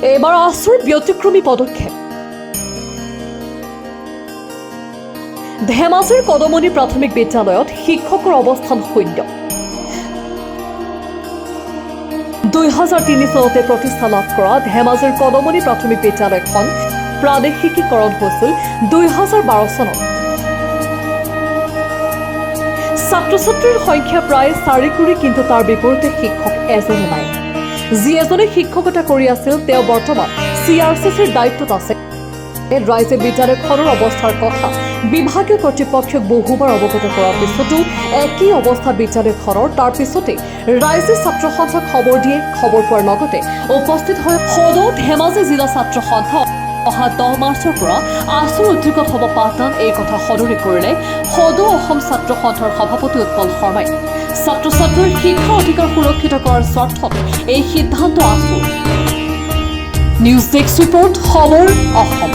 এইবাৰ আছুৰ ব্যতিক্ৰমী পদক্ষেপ। ধেমাজিৰ কদমণি প্ৰাথমিক বিদ্যালয়ত শিক্ষকৰ অৱস্থান শূন্য। 2003 চনতে প্ৰতিষ্ঠা লাভ কৰা ধেমাজিৰ কদমণি প্ৰাথমিক বিদ্যালয়খন প্ৰাদেশিকীকৰণ হৈছিল 2012 চনত। ছাত্ৰ ছাত্ৰীৰ সংখ্যা প্ৰায় 4 কুৰি, কিন্তু তাৰ বিপৰীতে শিক্ষক এজনো নাই। যি এজনে শিক্ষকতা কৰি আছিল, তেওঁ বৰ্তমান চি আৰ চি চিৰ দায়িত্বত আছে। ৰাইজে বিদ্যালয়খনৰ অৱস্থাৰ কথা বিভাগীয় কৰ্তৃপক্ষক বহুবাৰ অৱগত কৰাৰ পিছতো একেই অৱস্থা বিদ্যালয়খনৰ। তাৰ পিছতে ৰাইজে ছাত্ৰ সন্থাক খবৰ দিয়ে। খবৰ পোৱাৰ লগতে উপস্থিত হৈ সদৌ ধেমাজি জিলা ছাত্ৰ সন্থা। অহা 10 মাৰ্চৰ পৰা আছুৰ উদ্যোগত হ'ব পাঠদান। এই কথা সদৰি কৰিলে সদৌ অসম ছাত্ৰ সন্থাৰ সভাপতি উৎপল শৰ্মাই। ছাত্ৰ ছাত্ৰীৰ শিক্ষা অধিকাৰ সুৰক্ষিত কৰাৰ স্বাৰ্থত এই সিদ্ধান্ত আছুৰ। নিউজ ডেস্ক ৰিপৰ্ট, খবৰ অসম।